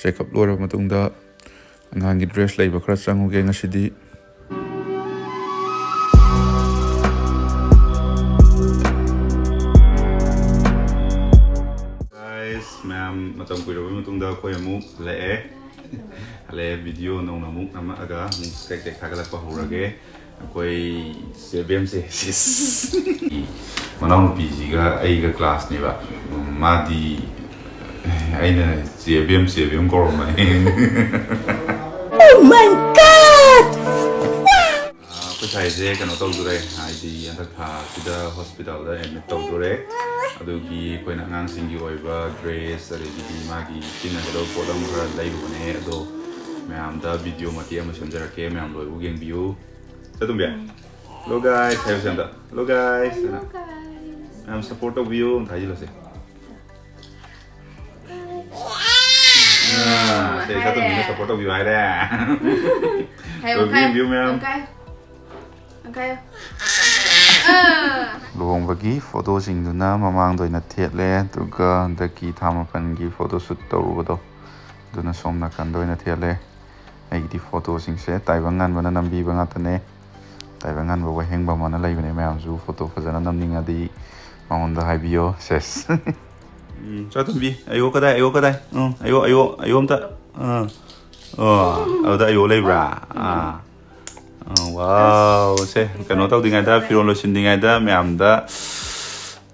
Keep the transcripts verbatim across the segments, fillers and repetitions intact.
Checkup ꯂꯣꯏꯔꯕ ꯃꯇꯨꯡꯗ ꯑꯉꯥꯡꯒꯤ ꯗ꯭ꯔꯦꯁ ꯂꯩꯕ ꯈꯔ ꯆꯪꯉꯨꯒꯦ ꯉꯁꯤꯗꯤ꯫ Guys, ꯃꯌꯥꯝ ꯃꯇꯝ ꯀꯨꯏꯔꯕꯩ ꯃꯇꯨꯡꯗ ꯑꯩꯈꯣꯏ ꯑꯃꯨꯛ ꯍꯜꯂꯛꯑꯦ꯫ ꯍꯜꯂꯛꯑꯦ, ꯚꯤꯗꯤꯑꯣ ꯅꯧꯅ ꯑꯃꯨꯛ ꯅꯝꯃꯛꯑꯒ ꯑꯃꯨꯛ ꯇꯦꯛ ꯇꯦꯛ ꯊꯥꯒꯠꯂꯛꯄ ꯍꯧꯔꯒꯦ꯫ ꯑꯩꯈꯣꯏ ꯆꯦ ꯕꯦꯝꯁꯦ, ꯁꯤꯁ꯫ ꯃꯅꯥꯎꯅꯨꯄꯤꯁꯤꯒ ꯑꯩꯒ ꯀ꯭ꯂꯥꯁꯅꯦꯕ꯫ ꯃꯥꯗꯤ ꯑꯩꯅ ꯆꯦ ꯕꯦꯝ, ꯆꯦ ꯕꯦꯝ ꯀꯧꯔꯝꯕꯅꯦ꯫ Oh my God! ꯑꯩꯈꯣꯏ ꯁꯥꯏꯁꯦ ꯀꯩꯅꯣ ꯇꯧꯗꯣꯔꯦ, ꯍꯥꯏꯗꯤ ꯍꯟꯗꯛ ꯊꯥꯁꯤꯗ ꯍꯣꯁꯄꯤꯇꯥꯜꯗ ꯑꯦꯗꯃꯤꯠ ꯇꯧꯗꯣꯔꯦ꯫ ꯑꯗꯨꯒꯤ ꯑꯩꯈꯣꯏꯅ ꯑꯉꯥꯡꯁꯤꯡꯒꯤ ꯑꯣꯏꯕ ꯗ꯭ꯔꯦꯁ, ꯑꯗꯒꯤꯗꯤ ꯃꯥꯒꯤ ꯁꯤꯖꯤꯟꯅꯒꯗꯕ ꯄꯣꯠ ꯑꯃ ꯈꯔ ꯂꯩꯔꯨꯕꯅꯦ꯫ ꯑꯗꯣ ꯃꯌꯥꯝꯗ ꯚꯤꯗꯤꯑꯣ ꯃꯇꯦꯛ ꯑꯃ ꯁꯦꯝꯖꯔꯛꯀꯦ, ꯃꯌꯥꯝ ꯂꯣꯏꯕꯨ ꯌꯦꯡꯕꯤꯌꯨ꯫ ꯆꯠꯇꯣꯝꯕꯤ꯫ Hello guys ꯍꯥꯏꯌꯨꯁꯦ ꯑꯝꯇ꯫ Hello guys ꯍꯥꯏꯅ꯫ Hello guys. ꯃꯌꯥꯝ ꯁꯞꯄꯣꯔꯠ ꯇꯧꯕꯤꯌꯨ ꯑꯝꯇ ꯍꯥꯏꯖꯤꯜꯂꯁꯦ꯫ ꯑꯥ, ꯁꯦ, ꯍꯥꯏꯔꯦ꯫ ꯆꯠꯇꯣꯝꯕꯤꯅ ꯁꯞꯄꯣꯔꯠ ꯇꯧꯕꯤꯌꯨ ꯍꯥꯏꯔꯦ꯫ ꯍꯥꯏꯌꯣ, ꯂꯣꯏꯕꯨ ꯍꯥꯏꯌꯣ꯫ ꯌꯦꯡꯕꯤꯌꯨ ꯃꯌꯥꯝ꯫ ꯍꯥꯏꯌꯣ, ꯍꯥꯏꯌꯣ꯫ ꯑꯥ꯫ ꯂꯨꯍꯣꯡꯕꯒꯤ ꯐꯣꯇꯣꯁꯤꯡꯗꯨꯅ ꯃꯃꯥꯡꯗ ꯑꯣꯏꯅ ꯊꯦꯠꯂꯦ, ꯑꯗꯨꯒ ꯍꯟꯗꯛꯀꯤ ꯊꯥ ꯃꯥꯄꯟꯒꯤ ꯐꯣꯇꯣ ꯁꯨꯠ ꯇꯧꯔꯨꯕꯗꯣ ꯑꯗꯨꯅ ꯁꯣꯝ ꯅꯥꯀꯟꯗ ꯑꯣꯏꯅ ꯊꯦꯠꯂꯦ꯫ ꯑꯩꯒꯤꯗꯤ ꯐꯣꯇꯣꯁꯤꯡꯁꯦ ꯇꯥꯏꯕꯪ ꯉꯥꯟꯕꯅ ꯅꯝꯕꯤꯕ ꯉꯥꯛꯇꯅꯦ꯫ ꯇꯥꯏꯕꯪ ꯉꯥꯟꯕ ꯋꯥꯍꯦꯡꯕꯝ ꯑꯅ ꯂꯩꯕꯅꯦ, ꯃꯌꯥꯝꯁꯨ ꯐꯣꯇꯣ ꯐꯖꯅ ꯅꯝꯅꯤꯡꯉꯗꯤ ꯃꯉꯣꯟꯗ ꯍꯥꯏꯕꯤꯌꯣ꯫ ꯁꯦꯁ꯫ ꯎꯝ, ꯆꯥꯇꯣꯝꯕꯤ, ꯑꯌꯣ ꯀꯗꯥꯏ, ꯑꯌꯣ ꯀꯗꯥꯏ? ꯎꯝ, ꯑꯌꯣ, ꯑꯌꯣ, ꯑꯌꯣ ꯑꯝꯇ꯫ ꯑꯥ꯫ ꯑꯣ, ꯑꯗꯨꯗ ꯑꯌꯣ ꯂꯩꯕ꯭ꯔꯥ? ꯑꯥ꯫ ꯑꯥ, ꯋꯥꯎ, ꯁꯦ, ꯀꯩꯅꯣ ꯇꯧꯗ꯭ꯔꯤꯉꯩꯗ, ꯐꯤꯔꯣꯜ ꯂꯣꯏꯁꯤꯟꯗ꯭ꯔꯤꯉꯩꯗ ꯃꯌꯥꯝꯗ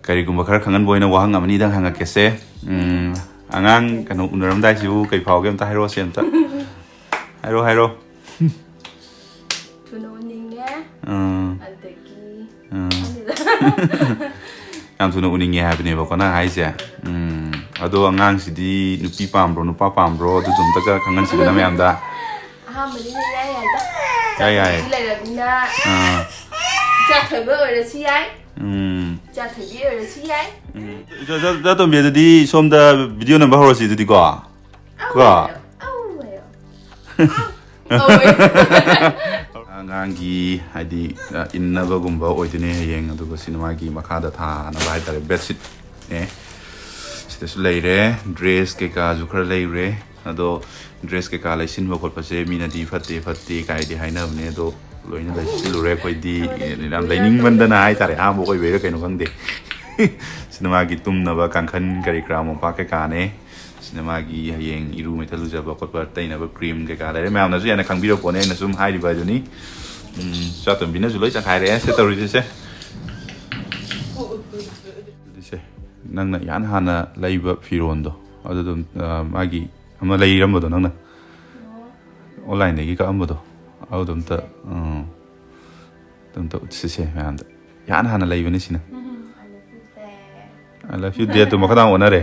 ꯀꯔꯤꯒꯨꯝꯕ ꯈꯔ ꯈꯪꯍꯟꯕ ꯑꯣꯏꯅ ꯋꯥꯍꯪ ꯑꯃꯅꯤꯗꯪ ꯍꯪꯉꯛꯀꯦꯁꯦ꯫ ꯎꯝ, ꯑꯉꯥꯡ ꯀꯩꯅꯣ ꯎꯅꯔꯝꯗꯥꯏꯁꯤꯕꯨ ꯀꯩ ꯐꯥꯎꯒꯦ ꯑꯝꯇ ꯍꯥꯏꯔꯛꯑꯣꯁꯦ ꯑꯝꯇ꯫ ꯍꯥꯏꯔꯣ, ꯍꯥꯏꯔꯣ꯫ ꯊꯨꯅ ꯎꯅꯤꯡꯉꯦ꯫ ꯎꯝ꯫ ꯑꯗꯒꯤ ꯎꯝ꯫ ꯈꯪꯗꯦꯗ꯫ ꯌꯥꯝ ꯊꯨꯅ ꯎꯅꯤꯡꯉꯦ ꯍꯥꯏꯕꯅꯦꯕꯀꯣ ꯅꯪ ꯍꯥꯏꯁꯦ꯫ ꯎꯝ꯫ ꯑꯗꯣ ꯑꯉꯥꯡꯁꯤꯗꯤ ꯅꯨꯄꯤ ꯄꯥꯝꯕ꯭ꯔꯣ, ꯅꯨꯄꯥ ꯄꯥꯝꯕ꯭ꯔꯣ? ꯑꯗꯨꯁꯨ ꯑꯝꯇꯒ ꯈꯪꯍꯟꯁꯤꯗꯅ ꯃꯌꯥꯝꯗ꯫ ꯑꯍꯥꯟꯕꯅꯤꯅ ꯏꯌꯥ ꯌꯥꯏꯗ꯫ ꯌꯥꯏ, ꯌꯥꯏ꯫ ꯁꯤ ꯂꯩꯔꯕꯅꯤꯅ ꯑꯥ꯫ ꯏꯆꯥ ꯊꯣꯏꯕ ꯑꯣꯏꯔꯁꯨ ꯌꯥꯏ꯫ ꯎꯝ꯫ ꯏꯆꯥ ꯊꯣꯏꯕꯤ ꯑꯣꯏꯔꯁꯨ ꯌꯥꯏ꯫ ꯎꯝ꯫ ꯏꯆꯥ, ꯏꯆꯥ, ꯏꯆꯥ ꯇꯣꯝꯕꯤ, ꯑꯗꯨꯗꯤ ꯁꯣꯝꯗ ꯚꯤꯗꯤꯑꯣ ꯅꯝꯕ ꯍꯧꯔꯁꯤ ꯑꯗꯨꯗꯤꯀꯣ꯫ ꯀꯣ? ꯑꯧ, ꯑꯧ, ꯑꯧ꯫ ꯑꯉꯥꯡꯒꯤ ꯍꯥꯏꯗꯤ, ꯑ, ꯏꯟꯅꯕꯒꯨꯝꯕ ꯑꯣꯏꯗꯣꯏꯅꯦ ꯍꯌꯦꯡ, ꯑꯗꯨꯒ ꯁꯤꯅ ꯃꯥꯒꯤ ꯃꯈꯥꯗ ꯊꯥꯅꯕ ꯍꯥꯏꯇꯥꯔꯦ, ꯕꯦꯗꯁꯤꯠꯅꯦ꯫ ꯁꯤꯗꯁꯨ ꯂꯩꯔꯦ, ꯗ꯭ꯔꯦꯁ ꯀꯩꯀꯥꯁꯨ ꯈꯔ ꯂꯩꯔꯨꯔꯦ꯫ ꯑꯗꯣ ꯗ꯭ꯔꯦꯁ ꯀꯩꯀꯥ ꯂꯩꯁꯤꯟꯕ ꯈꯣꯠꯄꯁꯦ ꯃꯤꯅꯗꯤ ꯐꯠꯇꯦ ꯐꯠꯇꯦ ꯀꯥꯏꯗꯤ ꯍꯥꯏꯅꯕꯅꯦ, ꯑꯗꯣ ꯂꯣꯏꯅ ꯂꯩꯁꯤꯜꯂꯨꯔꯦ ꯑꯩꯈꯣꯏꯗꯤ꯫ ꯌꯥꯝ ꯂꯩꯅꯤꯡꯃꯟꯗꯅ ꯍꯥꯏꯇꯥꯔꯦ, ꯑꯍꯥꯟꯕ ꯑꯣꯏꯕꯩꯔꯥ ꯀꯩꯅꯣ ꯈꯪꯗꯦ꯫ ꯁꯤꯅ ꯃꯥꯒꯤ ꯇꯨꯝꯅꯕ ꯀꯥꯡꯈꯟ ꯀꯔꯤ ꯀꯔꯥ ꯃꯣꯝꯄꯥꯛ ꯀꯩꯀꯥꯅꯦ꯫ ꯁꯤꯅ ꯃꯥꯒꯤ ꯍꯌꯦꯡ ꯏꯔꯨ ꯃꯩꯊꯜ ꯂꯨꯖꯕ ꯈꯣꯠꯄ ꯇꯩꯅꯕ ꯀ꯭ꯔꯤꯝ ꯀꯩꯀꯥ ꯂꯩꯔꯦ꯫ ꯃꯌꯥꯝꯅꯁꯨ ꯍꯦꯟꯅ ꯈꯪꯕꯤꯔꯛꯄꯅꯦ, ꯑꯩꯅ ꯁꯨꯝ ꯍꯥꯏꯔꯤꯕ ꯍꯥꯏꯗꯨꯅꯤ꯫ ꯎꯝ, ꯆꯥꯇꯣꯝꯕꯤꯅꯁꯨ ꯂꯣꯏ ꯆꯈꯥꯏꯔꯛꯑꯦ ꯁꯦ ꯇꯧꯔꯤꯁꯦ ꯁꯦ꯫ ꯑꯗꯨꯗꯤ ꯁꯦ, ꯅꯪꯅ ꯏꯍꯥꯟ ꯍꯥꯟꯅ ꯂꯩꯕ ꯐꯤꯔꯣꯟꯗꯣ ꯑꯗꯨ ꯑꯗꯨꯝ, ꯑ, ꯃꯥꯒꯤ ꯑꯃ ꯂꯩꯔꯝꯕꯗꯣ ꯅꯪꯅ ꯑꯣꯟꯂꯥꯏꯟꯗꯒꯤ ꯀꯛꯑꯝꯕꯗꯣ ꯑꯗꯨꯗꯣ ꯑꯝꯇ, ꯎꯝ, ꯑꯗꯨꯝꯇ ꯎꯠꯁꯤꯁꯦ ꯃꯌꯥꯝꯗ꯫ ꯏꯍꯥꯟ ꯍꯥꯟꯅ ꯂꯩꯕꯅꯤ ꯁꯤꯅ꯫ I love you, Dad two ꯃꯈꯥ ꯇꯥꯅ ꯑꯣꯟꯅꯔꯦ꯫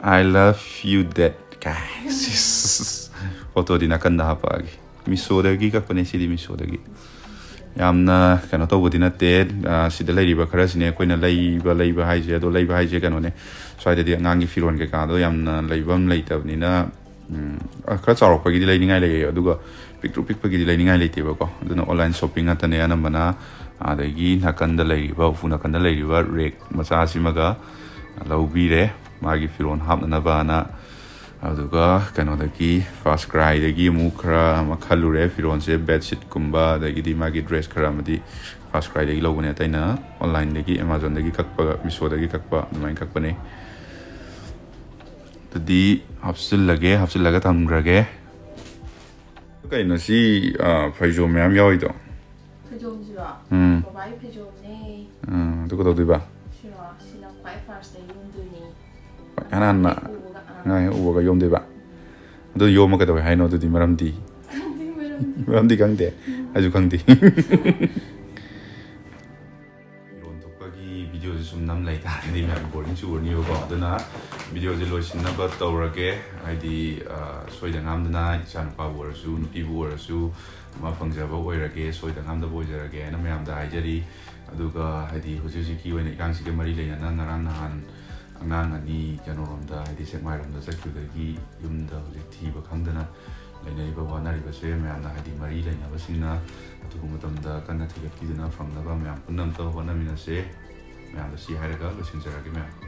I love you, Dad ꯀꯥꯏ꯫ ꯁꯤꯁ꯫ ꯐꯣꯇꯣꯗꯤ ꯅꯥꯀꯟꯗ ꯍꯥꯞꯄꯛꯑꯒꯦ꯫ ꯃꯤꯁꯣꯗꯒꯤ ꯀꯛꯄꯅꯦ ꯁꯤꯗꯤ, ꯃꯤꯁꯣꯗꯒꯤ꯫ ꯌꯥꯝꯅ ꯀꯩꯅꯣ ꯇꯧꯕꯗꯤ ꯅꯠꯇꯦ꯫ ꯑ, ꯁꯤꯗ ꯂꯩꯔꯤꯕ ꯈꯔꯁꯤꯅꯦ ꯑꯩꯈꯣꯏꯅ ꯂꯩꯕ, ꯂꯩꯕ ꯍꯥꯏꯁꯦ꯫ ꯑꯗꯣ ꯂꯩꯕ ꯍꯥꯏꯁꯦ ꯀꯩꯅꯣꯅꯦ, ꯁ꯭ꯋꯥꯏꯗꯗꯤ ꯑꯉꯥꯡꯒꯤ ꯐꯤꯔꯣꯜ ꯀꯩꯀꯥꯗꯣ ꯌꯥꯝꯅ ꯂꯩꯐꯝ ꯂꯩꯇꯕꯅꯤꯅ, ꯎꯝ, ꯑ, ꯈꯔ ꯆꯥꯎꯔꯛꯄꯒꯤꯗꯤ ꯂꯩꯅꯤꯡꯉꯥꯏ ꯂꯩꯌꯦ, ꯑꯗꯨꯒ ꯄꯤꯛꯇ꯭ꯔꯨ ꯄꯤꯛꯄꯒꯤꯗꯤ ꯂꯩꯅꯤꯡꯉꯥꯏ ꯂꯩꯇꯦꯕꯀꯣ꯫ ꯑꯗꯨꯅ online shopping ꯉꯥꯛꯇꯅꯦ ꯑꯅꯝꯕꯅ꯫ ꯑꯗꯒꯤ ꯅꯥꯀꯟꯗ ꯂꯩꯔꯤꯕ, ꯎꯄꯨ ꯅꯥꯀꯟꯗ ꯂꯩꯔꯤꯕ rack ꯃꯆꯥꯁꯤꯃꯒ ꯂꯧꯕꯤꯔꯦ, ꯃꯥꯒꯤ ꯐꯤꯔꯣꯜ ꯍꯥꯞꯅꯅꯕꯅ꯫ ꯑꯗꯨꯒ ꯀꯩꯅꯣꯗꯒꯤ, ꯐꯥꯔꯁ ꯀ꯭ꯔꯥꯏꯗꯒꯤ ꯑꯃꯨꯛ ꯈꯔ ꯑꯃ ꯈꯜꯂꯨꯔꯦ꯫ ꯐꯤꯔꯣꯜꯁꯦ, bedsheet ꯀꯨꯝꯕ, ꯑꯗꯒꯤꯗꯤ ꯃꯥꯒꯤ dress ꯈꯔ ꯑꯃꯗꯤ ꯐꯥꯔꯁ ꯀ꯭ꯔꯥꯏꯗꯒꯤ ꯂꯧꯕꯅꯦ, ꯑꯇꯩꯅ online ꯗꯒꯤ, Amazon ꯗꯒꯤ ꯀꯛꯄꯒ, ꯃꯤꯁꯣꯗꯒꯤ ꯀꯛꯄ ꯑꯗꯨꯃꯥꯏꯅ ꯀꯛꯄꯅꯦ꯫ ꯑꯗꯨꯗꯤ ꯍꯥꯞꯆꯤꯜꯂꯒꯦ, ꯍꯥꯞꯆꯤꯜꯂꯒ ꯊꯝꯈ꯭ꯔꯒꯦ꯫ ꯀꯩꯅꯣ ꯁꯤ, ꯑ, ꯐꯩꯖꯣꯝ ꯃꯌꯥꯝ ꯌꯥꯎꯔꯤꯗꯣ? ꯐꯩꯖꯣꯝꯁꯤꯔꯣ? ꯎꯝ꯫ ꯕꯕꯥꯒꯤ ꯐꯩꯖꯣꯝꯅꯦ꯫ ꯎꯝ, ꯑꯗꯨ ꯀꯩꯗꯧꯗꯣꯏꯕ? ꯁꯤꯔꯣ? ꯁꯤꯅ ꯈ꯭ꯋꯥꯏ ꯐꯥꯔꯁꯇ ꯌꯣꯝꯗꯣꯏꯅꯤ꯫ ꯍꯣꯏ, ꯏꯍꯥꯟ ꯍꯥꯟꯅ ꯉꯥꯏ ꯎꯕꯒ ꯌꯣꯝꯗꯣꯏꯕ? ꯎꯝ꯫ ꯑꯗꯨ ꯌꯣꯝꯃ ꯀꯩꯗꯧꯋꯦ ꯍꯥꯏꯅꯣ ꯑꯗꯨꯗꯤ? ꯃꯔꯝꯗꯤ? ꯈꯪꯗꯦ ꯃꯔꯝꯗꯤ꯫ ꯃꯔꯝꯗꯤ ꯈꯪꯗꯦ? ꯎꯝ꯫ ꯑꯩꯁꯨ ꯈꯪꯗꯦ꯫ ꯐꯤꯔꯣꯜ ꯊꯣꯛꯄꯒꯤ video ꯁꯦ ꯁꯨꯝ ꯅꯝ ꯂꯩꯇꯥꯔꯒꯗꯤ ꯃꯌꯥꯝ boring ꯆꯨꯔꯅꯤꯕꯀꯣ꯫ ꯑꯗꯨꯅ video ꯁꯦ ꯂꯣꯏꯁꯤꯟꯅꯕ ꯇꯧꯔꯒꯦ꯫ ꯍꯥꯏꯗꯤ, ꯑ, ꯁꯣꯏꯗ ꯉꯥꯝꯗꯅ ꯏꯆꯥꯅꯨꯄꯥꯕꯨ ꯑꯣꯏꯔꯁꯨ, ꯅꯨꯄꯤꯕꯨ ꯑꯣꯏꯔꯁꯨ, ꯑꯃ ꯐꯪꯖꯕ ꯑꯣꯏꯔꯒꯦ, ꯁꯣꯏꯗ ꯉꯥꯝꯗꯕ ꯑꯣꯏꯖꯔꯒꯦ ꯍꯥꯏꯅ ꯃꯌꯥꯝꯗ ꯍꯥꯏꯖꯔꯤ꯫ ꯑꯗꯨꯒ ꯍꯥꯏꯗꯤ ꯍꯧꯖꯤꯛ ꯍꯧꯖꯤꯛꯀꯤ ꯑꯣꯏꯅ ꯏꯔꯥꯡꯁꯤꯒ ꯃꯔꯤ ꯂꯩꯅꯅ ꯉꯔꯥꯡ ꯅꯍꯥꯟ ꯑꯉꯥꯡ ꯑꯅꯤ ꯀꯩꯅꯣꯔꯣꯝꯗ, ꯍꯥꯏꯗꯤ ꯁꯦꯛꯃꯥꯏꯔꯣꯝꯗ ꯆꯠꯈꯤꯕꯗꯒꯤ ꯌꯨꯝꯗ ꯍꯧꯖꯤꯛ ꯊꯤꯕ ꯈꯪꯗꯅ ꯂꯩꯅꯔꯤꯕ ꯋꯥꯅꯔꯤꯕꯁꯦ ꯃꯌꯥꯝꯅ, ꯍꯥꯏꯗꯤ ꯃꯔꯤ ꯂꯩꯅꯕꯁꯤꯡꯅ ꯑꯊꯨꯕ ꯃꯇꯝꯗ ꯀꯟꯅ ꯊꯤꯒꯠꯄꯤꯗꯨꯅ ꯐꯪꯅꯕ ꯃꯌꯥꯝ ꯄꯨꯟꯅ ꯑꯝꯇ ꯍꯣꯠꯅꯃꯤꯟꯅꯁꯦ꯫ ꯃꯌꯥꯝꯗ ꯁꯤ ꯍꯥꯏꯔꯒ ꯂꯣꯏꯁꯤꯟꯖꯔꯒꯦ ꯃꯌꯥꯝ꯫